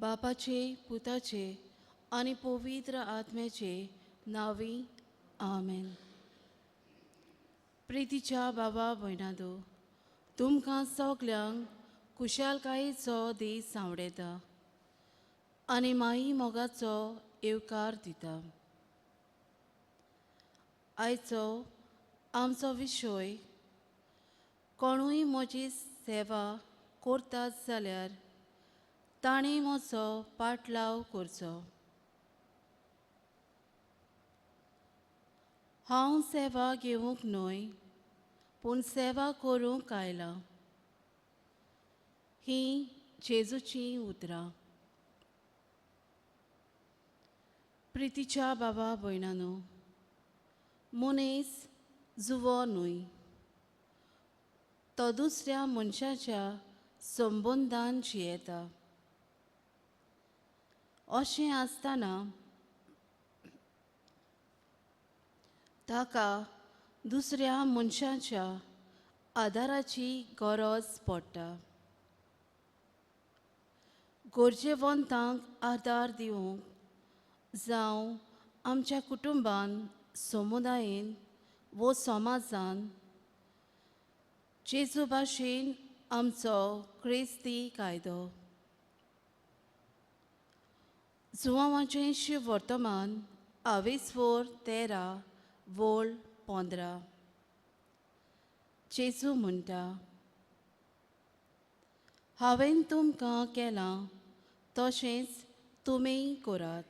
बापाचे, पुताचे आनी पवित्र आत्म्याचे नांवी, आमेन. प्रितीच्या बाबा भयणादो, तुमकां सगल्यांक खुशालकायेचो दीस सांवडेता आनी माई मोगाचो येवकार दिता. आयचो आमचो विशय, कोणूय म्हजी सेवा करतात जाल्यार तांणी म्हजो पाटलाव करचो. हांव सेवा घेवंक न्हय, पूण सेवा करूंक आयलां. हीं जेजूचीं उतरां. प्रितीच्या बाबा भयणानो, मनीस जुवो न्हय, तो दुसऱ्या मनशाच्या संबंदान जियेता. अशें आसतना ताका दुसऱ्या मनशाच्या आदाराची गरज पडटा. गरजेवंतांक आदार दिवंक जावं आमच्या कुटुंबान, समुदायेन वो समाजान जेजू भाशेन आमचो क्रिस्ती कायदो. जुवांवाचें शिव वर्तमान आवेसवोर 13 वोळ 15. जेजू म्हणटा, हांवें तुमकां केलां तशेंच तुमी करात.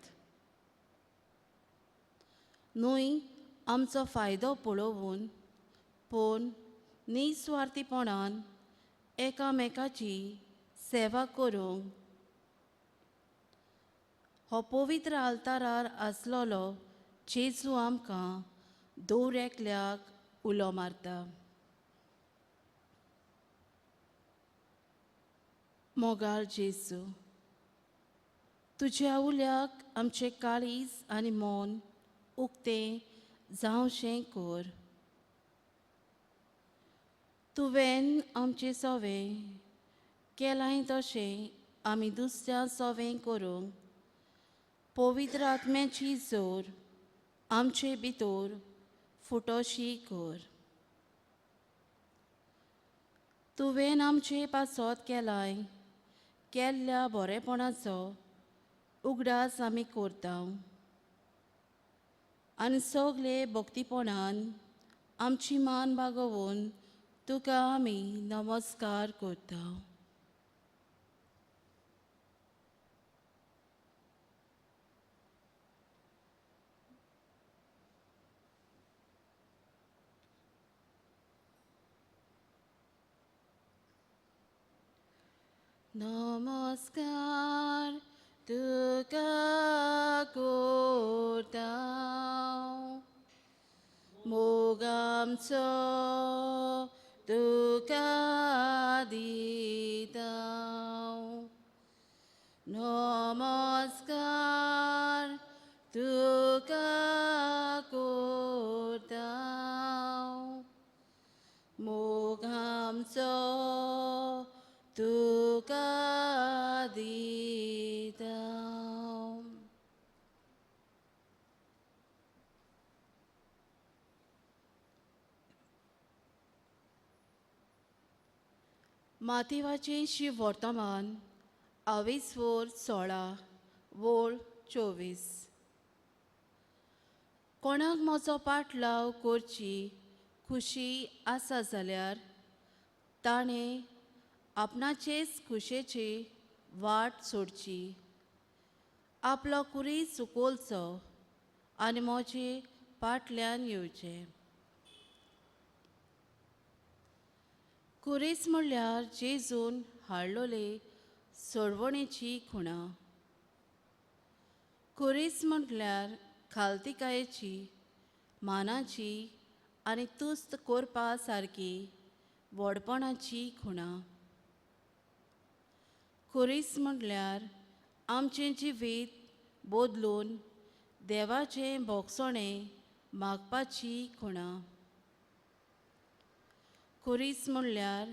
न्हय आमचो फायदो पळोवन, पूण निस्वार्थीपणान एकामेकाची सेवा करूंक हो पवित्र आल्तारार आसलेलो जेजू आमकां दर एकल्याक उलो मारता. मोगाळ जेजू, तुज्या उल्याक आमचें काळीज आनी मन उक्तें जावशें कर. तुवें आमचें सोवें केलांय तशें आमी दुसऱ्या सोवें करूंक पवित्र आत्म्याची जोर आमचे भितर फुटोशी कर. तुवें आमचे पासत केलाय केल्ल्या बरेपणाचो उगडास आमी करता आनी सगळे भक्तीपणान आमची मान बागोवन तुका आमी नमस्कार करता. नमस्कार तुका करता, मोगामचो तुका दिता. नमस्कार तुका करता, मोगामचो तुका दिता. मातेवाचें शिव वर्तमान आवेसवोर 16 वोळ 24. कोणाक म्हजो पाटलाव करची खुशी आसा जाल्यार ताणें आपणाचेच खुशेची वाट सोडची, आपलो कुरी चुकोलचो आनी म्हजे पाटल्यान येवचें. कुरीस म्हणल्यार जेजून हाडलोले सोडवणेची खुणा. कुरीस म्हटल्यार खालतिकायेची, मानाची आनी तुस्त करपा सारकी व्हडपणाची खुणा. कुरीस म्हटल्यार आमचें जिवीत बदलून देवाचें भोगसणें मागपाची खुणा. कुरीस म्हणल्यार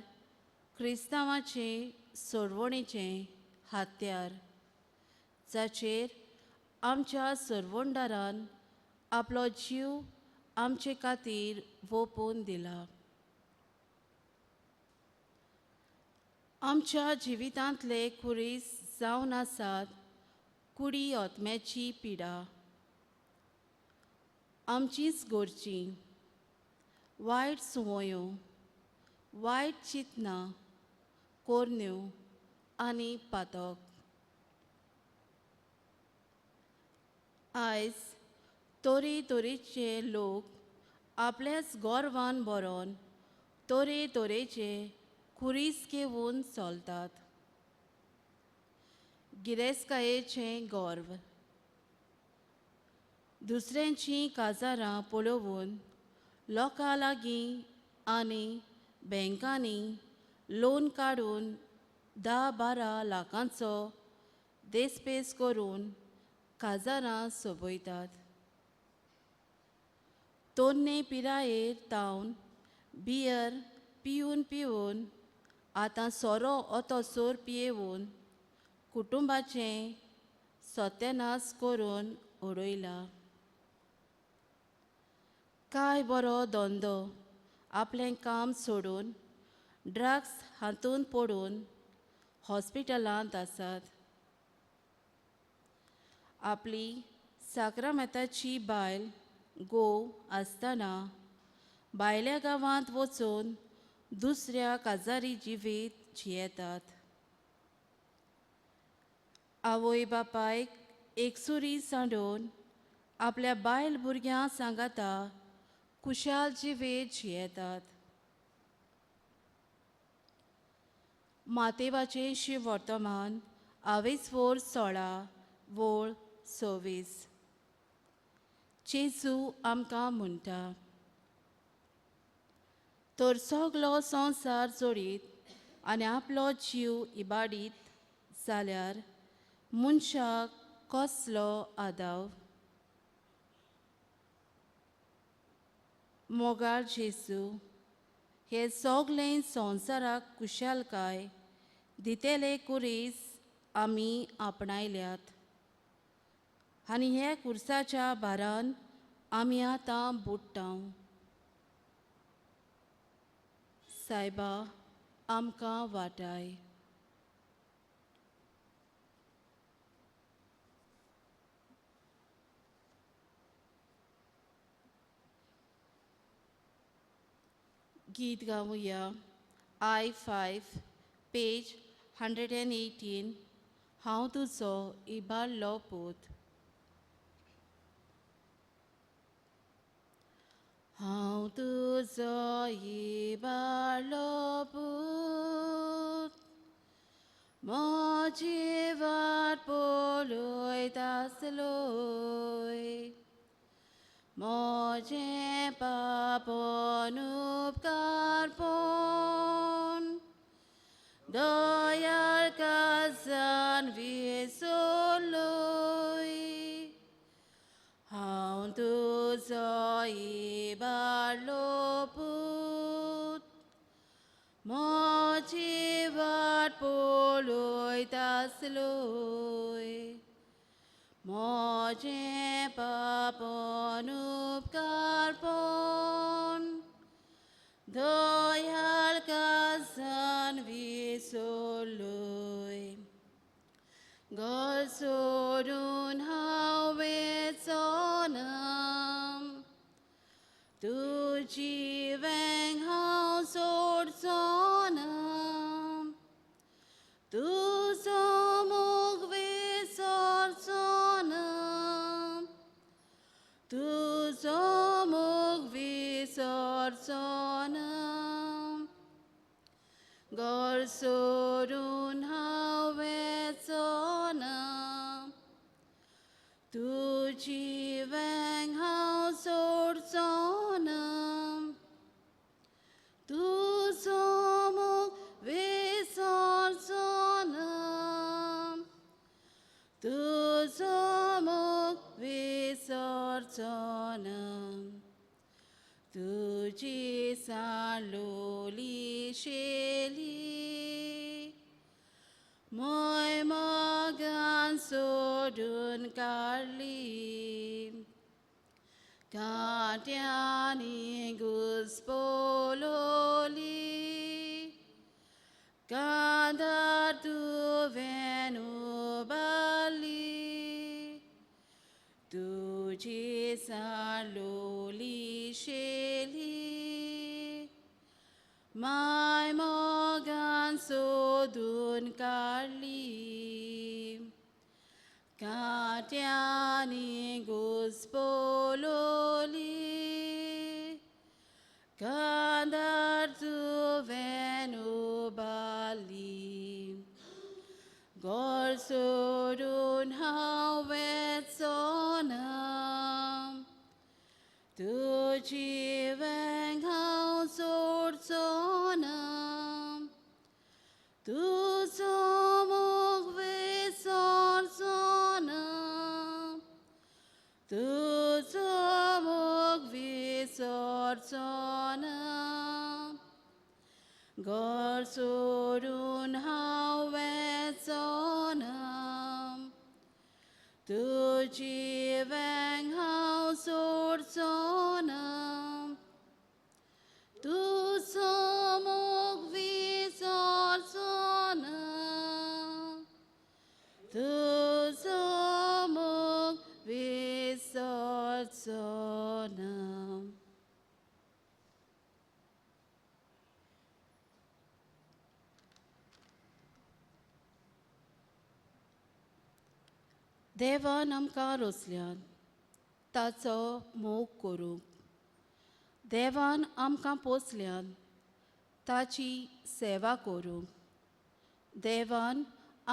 क्रिस्तांवाचें सोडवणेचें हात्यार. जाचेर आमच्या सरवंडारान आपलो जीव आमचे खातीर वोपून दिला. आमच्या जिवितांतले खुरीस जावन आसात कुडी आत्म्याची पिडा, आमचीच गोरची वायट संवयो, वायट चिंतनां, कोरण्यो आनी पातक. आयज तरे तरेचे लोक आपल्याच गोरवान बरोवन तरे तरेचे खुरीस घेवन चलतात. गिरेस्तकायेचें गर्व, दुसऱ्यांचीं काजारां पळोवन लोकां लागीं आनी बँकांनी लोन काडून 10-12 लाखांचो देसपेस करून काजारां सोबयतात. तोन्ने पिरायेर तावन बियर पिवन पिवन आतां सोरो ओतोसोर पियेवन कुटुंबाचें सत्यानाश करून उडयला. काय बरो धंदो आपलें काम सोडून ड्रग्स हातूंत पडून हॉस्पिटलांत आसात. आपली साक्रामेताची बायल घोव आसतना भायल्या गांवांत वचून दुसऱ्या काजारी जिवीत जियेतात. आवय बापायक एकसुरी सांडून आपल्या बायल भुरग्यां सांगाता खुशाल जिवीत जियेतात. मातेवाचें शिव वर्तमान आवेसवोर 16 वोळ 26. जेजू आमकां म्हणटा, तर सगलो संवसार जोडीत आनी आपलो जीव इबाडीत जाल्यार मनशाक कसलो आदाव? मोगाळ जेजू, हे सगलें संवसाराक कुशालकाय दितेले कुरीस आमी आपणायल्यात आनी ह्या कुर्साच्या भारान आमी आतां बुडटा. सायबा, आमकां वाटाय. गीत गावया I-5 page 118. हांव तुजो इबाडलो पूत. हांव तुजो इबाडलो पूत, म्हजी वाट पळयत आसलोय, म्हजें पाप उपकारपण दयाळ काजान विसरलोय. हांव तुजो इबाडलो पूत, म्हजी वाट पळयत आसलोय, म्हजें पाप उपकारपण दयाळ काजान विसरलोय. घर सोडून हांव वचना, तुजी वेंग हांव सोडचोना, तुजो मोग विसरचोना, तुजो मोग विसरचोना. घर सोडून हांव वचना, तुजी वेंग हांव सोडचोना, तुजो मोग विसरचोना, तुजो मोग विसरचोना. तुजी सांडलोली शेली मोय मोगान सोडलोली, सोडून काडली कांट्यांनी घुस्पोलोली कांदार तुवें उबारली तुजी सालोली शेली माय मोगान सोदून काडली कांट्यांनी घुस्पोलोली कांदार तुवें उबारली घर सोडून हांव वचना तुजी वेंग हांव सोडचो ना तुजो मोग विसरचो ना तुजो मोग विसरचो ना घर सोडून हांव वचना तुजी वेंग हांव सोडचो ना तुजो मोग विसरचो ना तुजो मोग विसरचो ना. देवान आमकां रोसल्यात ताचो मोग करूंक देवान आमकां पोसल्यात ताची सेवा करूंक देवान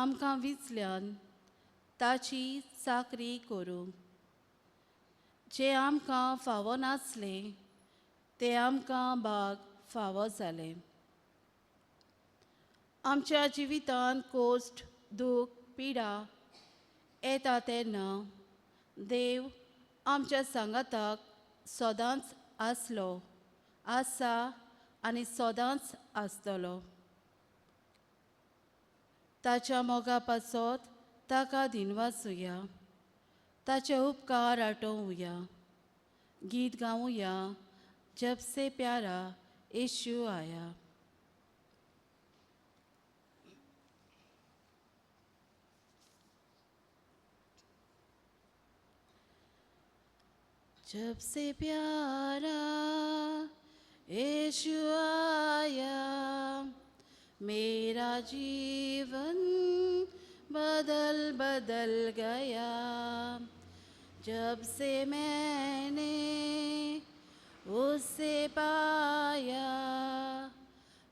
आमकां विचल्यान ताची चाकरी करूंक जें आमकां फावो नासलें तें आमकां भाग फावो जालें. आमच्या जिवितांत कोश्ट दूख पिडा येता तेन्ना देव आमच्या सांगाताक सदांच आसलो आसा आनी सदांच आसतलो. ताच्या मोगा पासत ताका दिनवासुया ताचे उपकार आटोवया गीत गावया जब से प्यारा येशू आया. जब से प्यारा यीशु आया मेरा जीवन बदल बदल गया. जब से मैंने उसे पाया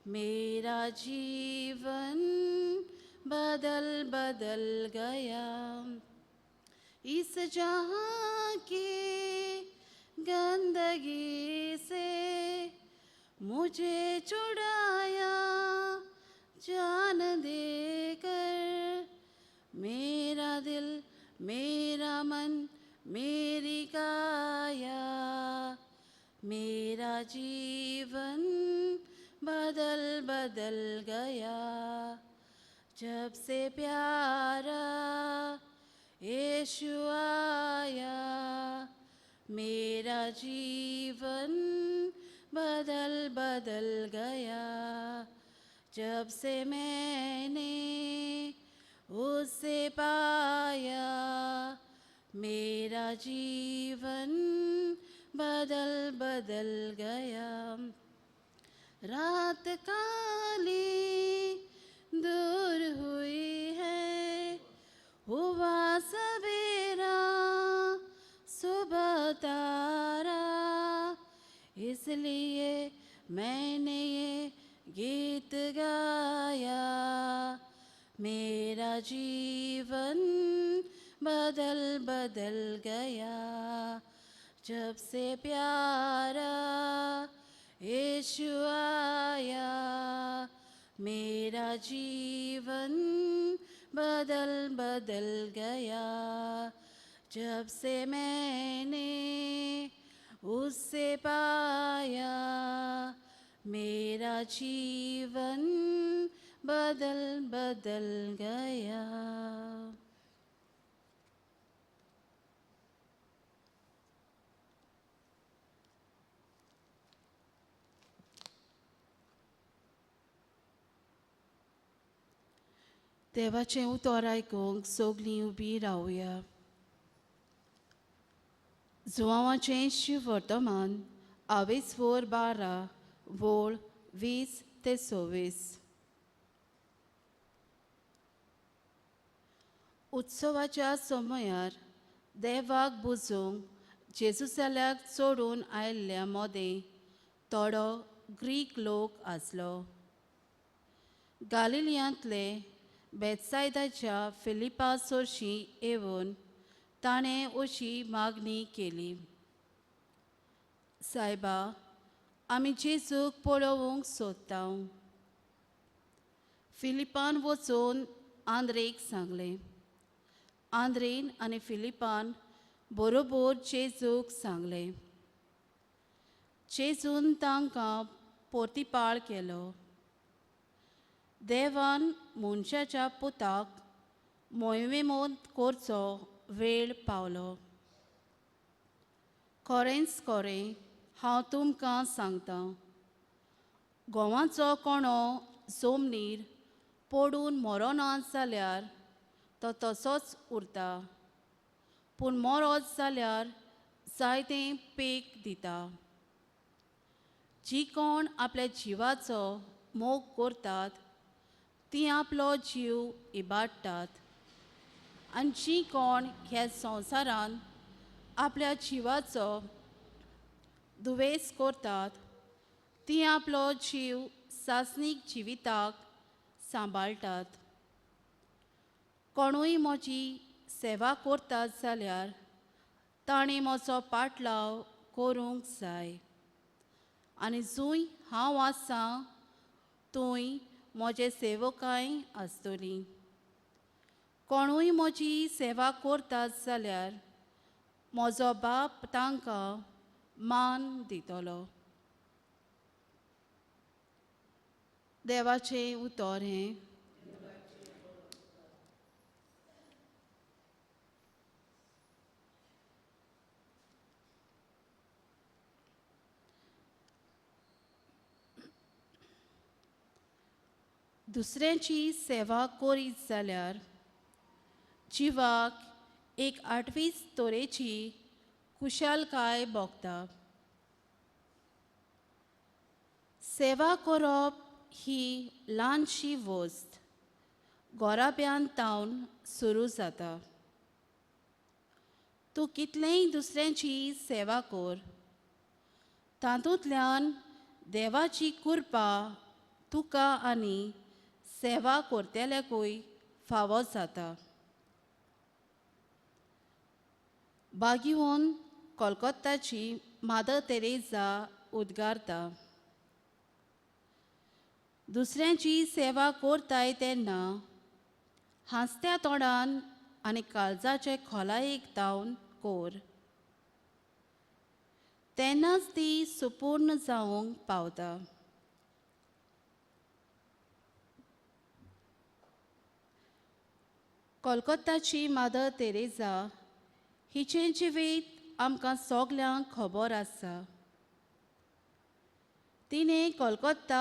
मेरा जीवन बदल बदल गया. इस जहाँ की गंदगी से मुझे छुड़ाया जान देकर मेरा दिल मेरा मन मेरी काया मेरा जीवन बदल बदल गया. जब से प्यारा यीशु आया मेरा जीवन बदल बदल गया. जब से मैंने उसे पाया मेरा जीवन बदल बदल गया. रात काली दूर हुई है हुआ सवेरा सुबह तारा इसलिए मैंने ये गीत गाया. मेरा जीवन बदल बदल गया. जब से प्यारा यीशु आया मेरा जीवन बदल बदल गया. जब से मैंने उसे पाया मेरा जीवन बदल बदल गया. देवाचें उतर आयकूंक सगलीं उबी रावया. जुवांवाचें शिववर्तमान आवेसवोर 12 वोळ 20 ते 26. उत्सवाच्या समयार देवाक बुजूंक जेजुसाल्याक चडून आयिल्ल्या मदें थोडो ग्रीक लोक आसलो. गालिलियांतले बेतसायदाच्या फिलिपा सोरशी येवन ताणें अशी मागणी केली, सायबा, आमी जेजूक पळोवंक सोदता. फिलिपान वचून आंद्रेक सांगलें. आंद्रेन आनी फिलिपान बरोबर जेजूक सांगलें. जेजून तांकां पोर्तिपाळ केलो. देवान मनशाच्या पुताक मोयवेमोत करचो वेळ पावलो. खरेंच खरें हांव तुमकां सांगतां, गोवाचो कोणो जमनीर पडून मरोना जाल्यार तो तसोच उरता, पूण मरत जाल्यार जायतें पीक दिता. जी कोण आपल्या जिवाचो मोग करतात ती आपलो जीव इबाडटात, आनी जी कोण ह्या संवसारान आपल्या जिवाचो दुवेस करतात ती आपलो जीव सासणीक जिविताक सांबाळटात. कोणूय म्हजी सेवा करतात जाल्यार ताणें म्हजो पाटलाव करूंक जाय, आनी जंय हांव आसां थंय म्हजे सेवकांय आसतलीं. कोणूय म्हजी सेवा करतात जाल्यार म्हजो बाप तांकां मान दितलो. देवाचें उतर हें. दुसऱ्यांची सेवा करीत जाल्यार जिवाक एक आठवीच तरेची कुशालकाय भोगता. सेवा करप ही ल्हानशी वस्त गोराब्यान तावन सुरू जाता. तूं कितलेंय दुसऱ्यांची सेवा कर, तातूंतल्यान देवाची कृपा तुका आनी सेवा करतल्याकूय फावो जाता. बागिवन कोलकाताची मादर तेरेजा उद्गारता, दुसऱ्यांची सेवा करताय तेन्ना हांसत्या तोंडान आनी काळजाचे खोलायेक तावन कोर, तेन्नाच ती सुपूर्ण जावंक पावता. कोलकाताची मादर तेरेजा हिचें जिवीत आमकां सगल्यांक खबर आसा. तिणें कोलकाता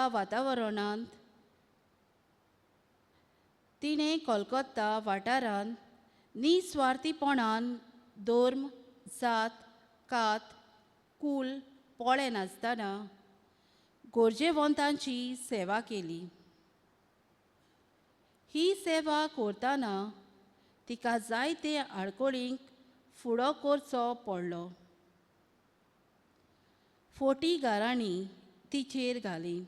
वाठारांत निस्वार्थीपणान धर्म, जात, कात, कूल पळयनासतना गरजेवंतांची सेवा केली. ही सेवा करतना तिका जायते आडखळींक फुडो करचो पडलो. फोटी गारांनी तिचेर घाली,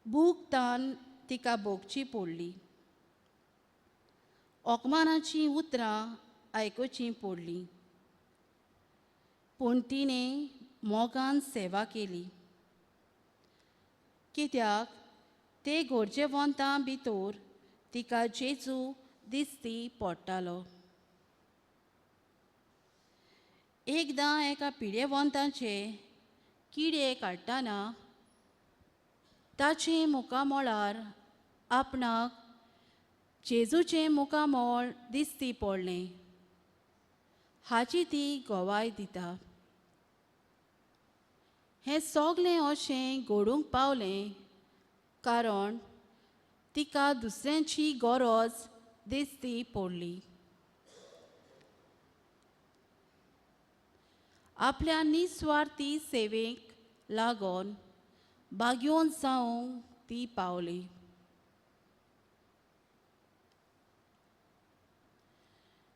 भूक तान तिका भोगची पडली, अपमानाचीं उतरां आयकुचीं पडलीं, पूण तिणें मोगान सेवा केली. कित्याक ते गरजेवंतां भितर तिका जेजू दिसती पडटालो. एकदां एका पिडेवंताचे किडे काडटना ताचें मुखामळार आपणाक जेजूचें मुखामळ दिसती पडलें हाची ती गवाय दिता. हें सगलें अशें घडूंक पावलें कारण तिका दुसऱ्यांची गरज दिसती पडली. आपल्या निस्वार्थी सेवेक लागून भाग्योन जावंक ती पावली.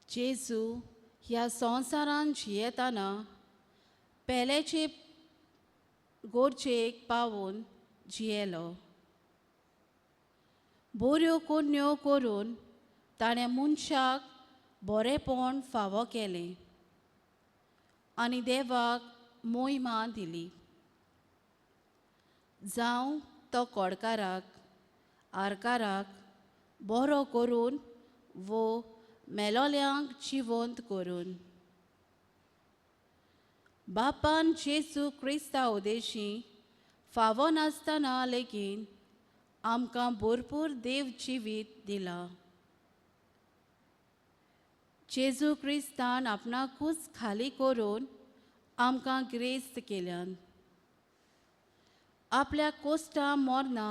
जेजू ह्या संवसारान जियेतना पेल्याचे गोरजेक पावून जियेलो. बऱ्यो कोन्यो करून ताणें मनशाक बरेंपण फावो केलें आनी देवाक मोहिमा दिली. जावं तो कोडकाराक आरकाराक बरो करून वो मेलोल्यांक जिवंत करून. बापान जेजू क्रिस्ता उदेशी फावो नासतना लेगीत आमकां भरपूर देव जिवीत दिलां. जेजू क्रिस्तान आपणाकूच खाली करून आमकां ग्रेस्त केल्यान. आपल्या कोश्टा मोरना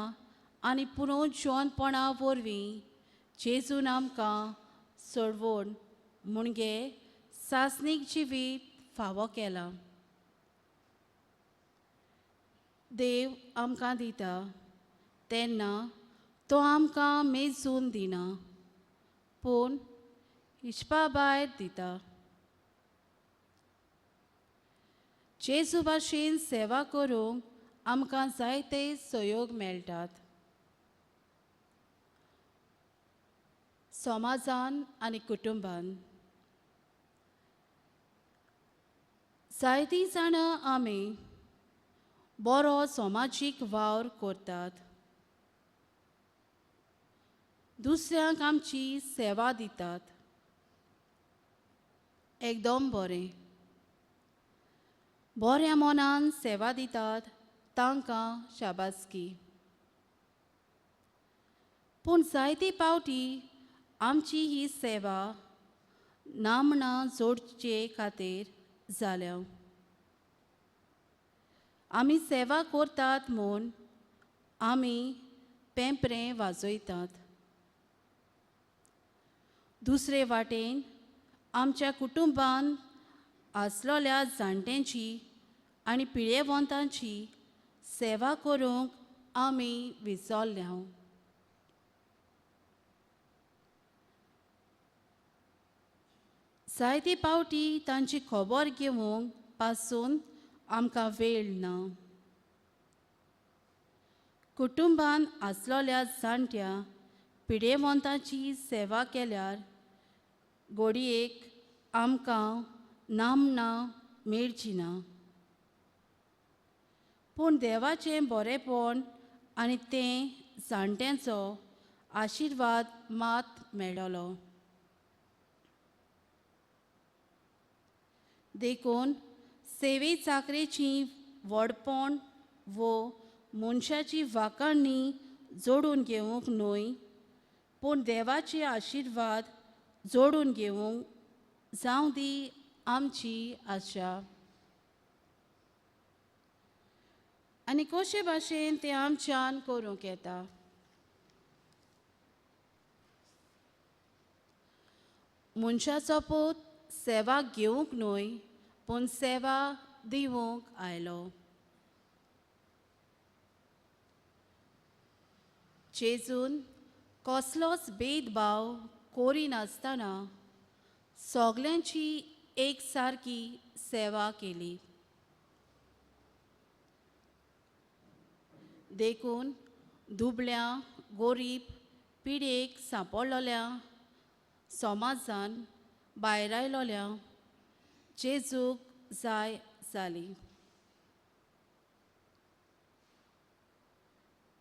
आनी पुनोजिवनपणा वरवीं जेजून आमकां सोडवण म्हणजे सासणीक जिवीत फावो केलां. देव आमकां दिता तेन्ना तो आमकां मेजून दिना, पूण हिशपा भायर दिता. जेजू भाशेन सेवा करूंक आमकां जायते सहयोग मेळटात. समाजान आनी कुटुंबान जायतीं जाणां आमी बरो समाजीक वावर करतात. दुसऱ्यांक आमची सेवा दितात. एकदम बरें बऱ्या मनान सेवा दितात तांकां शाबासकी. पूण जायते पावटी आमची ही सेवा नामना जोडचे खातीर जाल्या. आमी सेवा करतात म्हूण आमी पेंपरें वाजयतात. दुसरे वाटेन आमच्या कुटुंबान आसलेल्या जाणट्यांची आनी पिळेवंतांची सेवा करूंक आमी विसरल्या. जायते पावटी तांची खबर घेवंक पासून आमकां वेळ ना. कुटुंबान आसलेल्या जाणट्या पिडेवंतांची सेवा केल्यार घडयेक आमकां नामना मेळची ना, पूण देवाचें बरेंपण आनी तें जाणट्यांचो आशिर्वाद मात मेळटलो. देखून सेवे चाकरेची व्हडपण वो मनशाची वाखाणणी जोडून घेवंक न्हय, पूण देवाचे आशिर्वाद जोडून घेवंक जावं दी आमची आशा. आनी कशे भाशेन तें आमच्यान करूंक येता. मनशाचो पूत सेवा घेवंक न्हय, पूण सेवा दिवंक आयलो. जेजून कसलोच भेदभाव करिनासतना सगल्यांची एक सारकी सेवा केली. देखून दुबळ्या गोरीब पिडेक सांपडलेल्या समाजान भायर आयलोल्या जेजूक जाय जाली.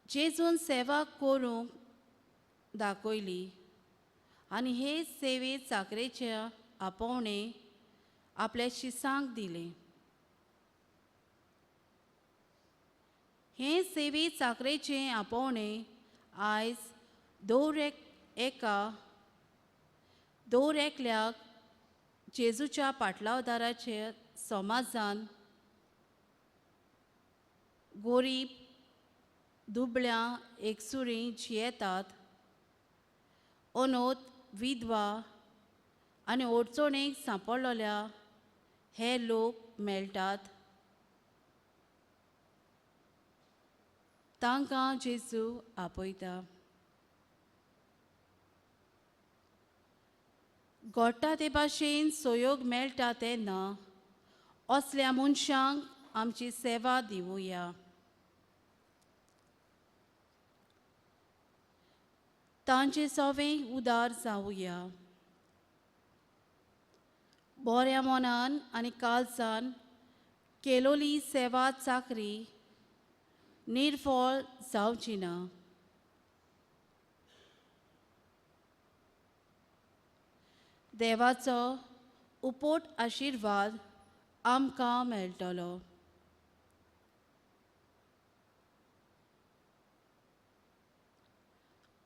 जेजून सेवा करूंक दाखयली आनी हे सेवे चाकरेचे आपोवणें आपल्या शिसांक दिलें. हे सेवे चाकरेचें आपोवणें आयज दर एकल्याक जेजूच्या पाटलावदाराचे समाजान गोरीब दुबळ्यां एकसुरीं जियेतात, अनोत विधवा आनी अडचणेक सांपडलेल्या हे लोक मेळटात. तांकां जेजू आपयता. घडटा ते भाशेन सहयोग मेळटा तेन्ना असल्या मनशांक आमची सेवा दिवया. तांचे सवे उदार जावया. बऱ्या मनान आनी काळजान केलोली सेवा चाकरी निर्फळ जावची ना. देवाचो उपोट आशिर्वाद आमकां मेळटलो.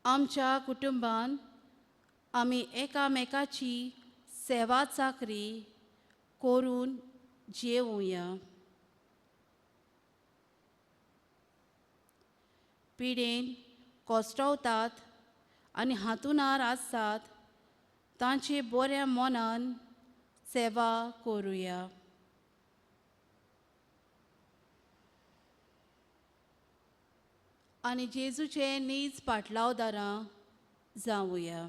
आमच्या कुटुंबान आमी एकामेकाची सेवा चाकरी करून जेवया. पिडेन कोसटवतात आनी हांतुणार आसात तांचे बऱ्या मनान सेवा करुया. आनी जेजूचे नीज पाटलावदारां जावया.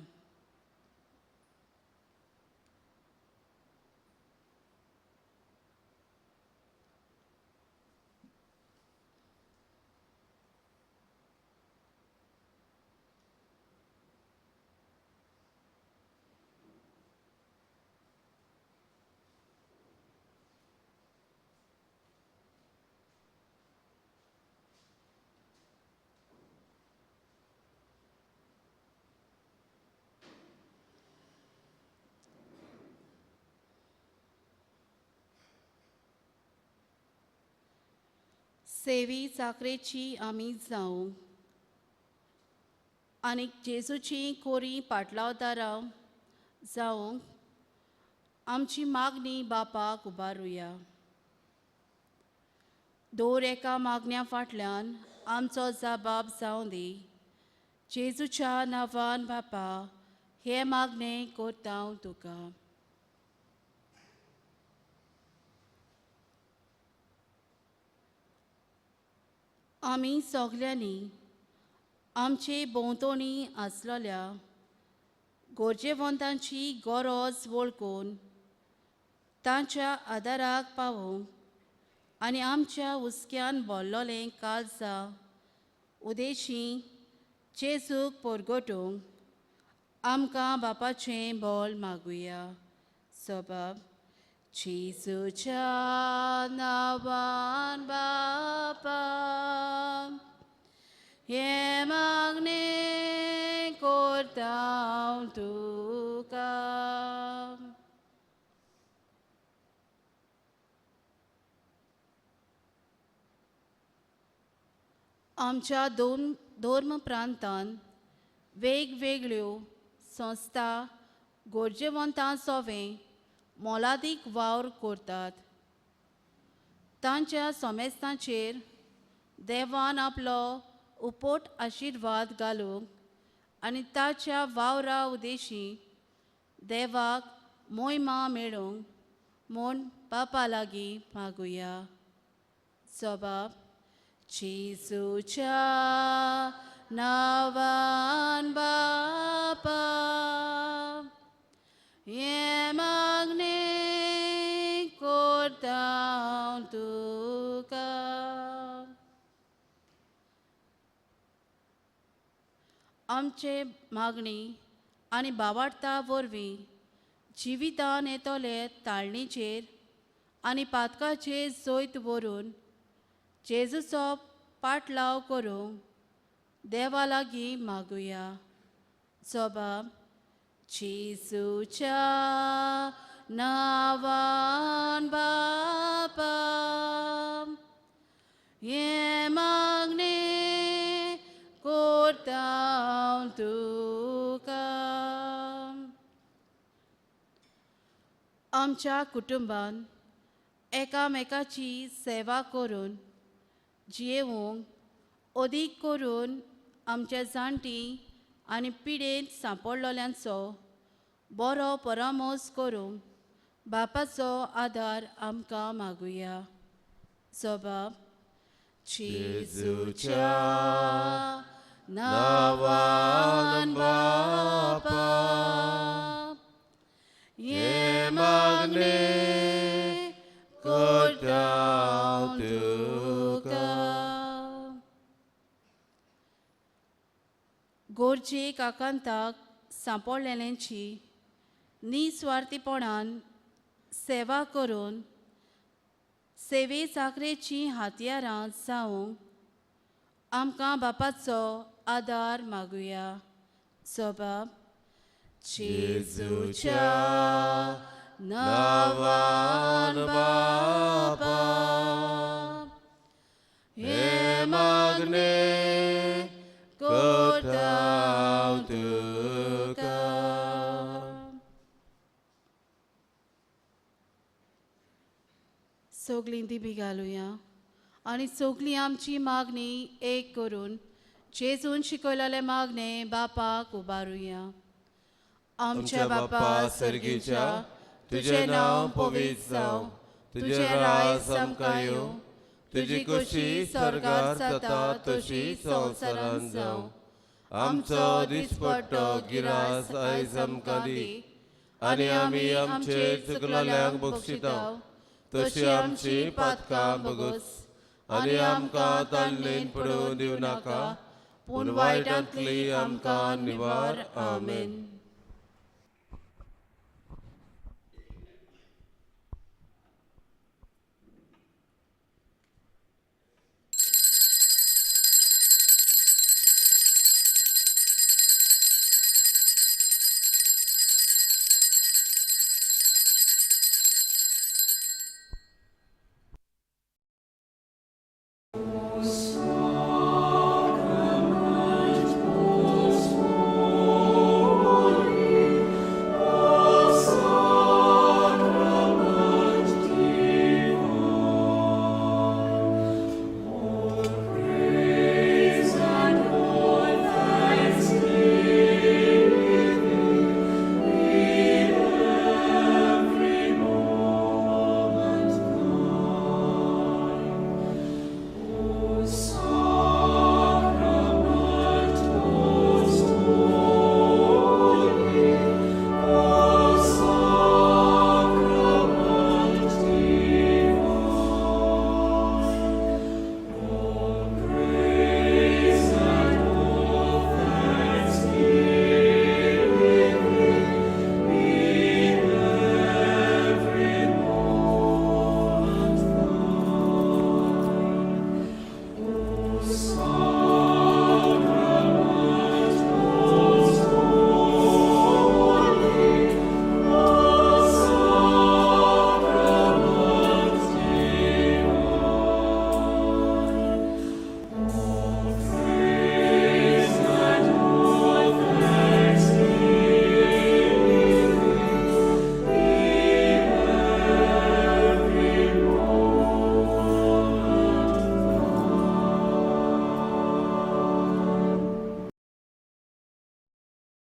सेवी चाकरेची आमी जावं आनी जेजूची कोरी पाटलावदारां जावंक आमची मागणी बापाक उबारुया. दर एका मागण्या फाटल्यान आमचो जबाब जावं दी. जेजूच्या नांवान बापा हे मागणें करता हांव तुका. आमी सगल्यांनी आमचे भोंवतणी आसलेल्या गरजेवंतांची गरज वळखून तांच्या आदाराक पावोवंक आनी आमच्या हुस्क्यान भरलेलें काळजा उदेशी जेजूक परगटूंक आमकां बापाचें बोल मागुया. सबाब जेजूच्या नांवान बापा हें मागणें करता हांव तुका. आमच्या दोन धर्म प्रांतान वेगवेगळ्यो संस्था गरजेवंतां सोवें मोलादीक वावर करतात. तांच्या समेस्तांचेर देवान आपलो उपोट आशिर्वाद घालूंक आनी ताच्या वावरा उदेशी देवाक मोहिमा मेळूंक म्हूण बापा लागीं मागुया. जबाब जेजूच्या नांवान बापा हें मागणें करता हांव तुका. आमचे मागणी आनी बावार्ता वरवीं जिवितान येतले ताळणीचेर आनी पातकाचेर जैत व्हरून जेजूचो पाटलाव करूंक देवा लागीं मागुया. जबाब जेजूच्या नांवान बापा हें मागणें करता हांव तुका. आमच्या कुटुंबान एकामेकाची सेवा करून जियेवंक अदीक करून आमच्या जाणटी आनी पिडेंत सांपडलोल्यांचो बरो परामर्श करूंक बापाचो आदार आमकां मागुया. जबाब जेजूच्या नांवान बापा हें मागणें करता तुका. गोरजेक आकांताक सांपडलेल्यांची निस्वार्थीपणान सेवा करून सेवे चाकरेचीं हातयारां जावंक आमकां बापाचो आदार मागुया. जबाब जेजूच्या नांवान बापा हें मागणें करता तुका. सगळीं दिबी घालुया आनी सगळीं आमची मागणी एक करून जेजून शिकयलेलें मागणें बापाक उबारुया. आमच्या बापा सर्गीच्या, तुजें नांव पवित्र जावं, तुजें राज आमकां येवं, तुजी खोशी स्वर्गार जाता तशी संवसारांत जावं. आमचो दिसपट्टो गिरास आयज आमकां दी आनी आमी आमचे चुकलेल्यांक बक्षिता तशी आमची पातकां बगस आनी आमकां ताल्लेन पडोवन दिवं नाका, पूण वायटांतली आमकां निवार. आमेन.